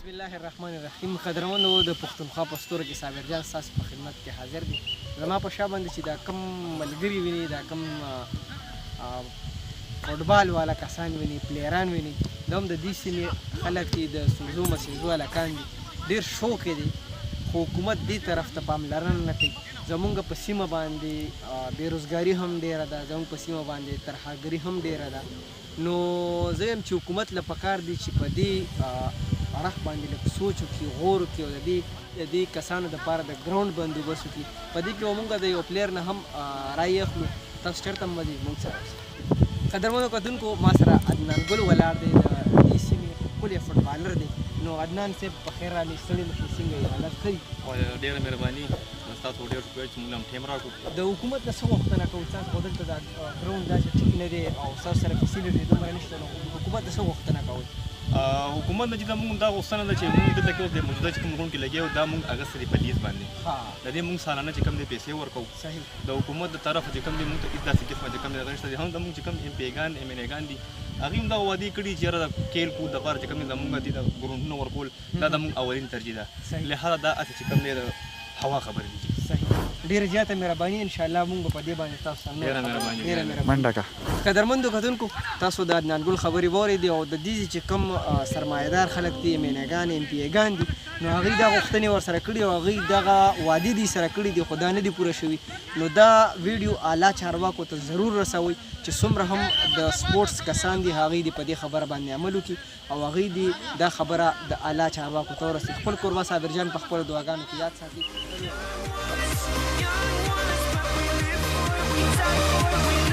بسم الله الرحمن الرحیم. قدرمنو، د پښتونخوا په ستورو کې صابر جان ستاسو په خدمت کې حاضر دی. زما په شا باندې چې دا کم ملګري ویني، دا کم فوټبال والا کسان ویني، پلیران ویني، دا هم د دې سیمې خلک دي، د سوزو مسیزو هلکان دي. ډېر شوق یې دی، خو حکومت دې طرف ته پاملرنه نه کوي. زمونږ په سیمه باندې بېروزګاري هم ډېره ده، زمونږ په سیمه باندې ترهګري هم ډېره ده. نو زه وایم چې حکومت له پکار دي چې په دې اړخ باندې لږ سوچ وکړي، غور وکړي او د دې کسانو دپاره د ګراونډ بندوبست وکړي. په دې کې به مونږ د یو پلیر نه هم رای اخلو. تاسو چېرته هم ځئ، مونږ سره اوسئ. قدرمنو کتونکو، ما سره عدنان ګل ولاړ دی، د دې سیمې ښکلی فوټبالر دی. نو عدنان صاحب، په خیر راغلی، ستړي مه شې. څنګه یې، حالت ښه دي؟ ډېره مهرباني، ستاسو ډېر شکریه چې موږ هم ټیم راکړو. د حکومت نه څه غوښتنه کوو؟ تاسو خو دلته دا ګراونډ داسې ټیک نه دی او ستاسو سره فیسیلیټي دومره نشته، نو حکومت نه څه غوښتنه کوئ؟ حکومت نه چې دا موږ دا غوښتنه ده چې موږ دلته کې اوس د موجوده چې کوم ګراونډ کې لګیا یو، دا موږ اغوستې دی په لیز باندې. د دې موږ سالانه چې کوم دی پیسې ورکوو. د حکومت د طرفه چې کوم دی موږ ته هېڅ داسې قسمه چې کوم دی هغه نشته دی. هم زموږ چې کوم ایم پي ګان، ایم این ګان دي، هغوی هم دا وعدې کړي چې یاره د کھیل کود دپاره چې کوم دی زموږ دې د ګراونډونو ورکول دا زموږ اولین ترجیح ده. لهذا دا هسې چې کوم دی د هوا خبرې دي. صحیح، ډېره زیاته مهرباني. ان شاء الله موږ به په دې باندې تاسو سره نور ډېره مهرباني. ډېره مهرباني. منډه کا. قدرمندو کتونکو، تاسو د عدنان ګل خبرې واورېدې او د دې چې کوم سرمایهدار خلک دي، ایم این ګان، ایم پي ګان دي، نو هغوی دا غوښتنې ورسره کړي او هغوی دغه وعدې دي سره کړي دي، خو دا نه دي پوره شوي. نو دا ویډیو اعلی چارواکو ته ضرور رسوئ چې څومره هم د سپورټس کسان دي، هغوی دې په دې خبره باندې عمل وکړي او هغوی دې دا خبره د اعلی چارواکو ته ورسوي. خپل کوربه صابر جان په خپلو دعاګانو کې یاد ساتي. Young ones, but we live for it, we die for it.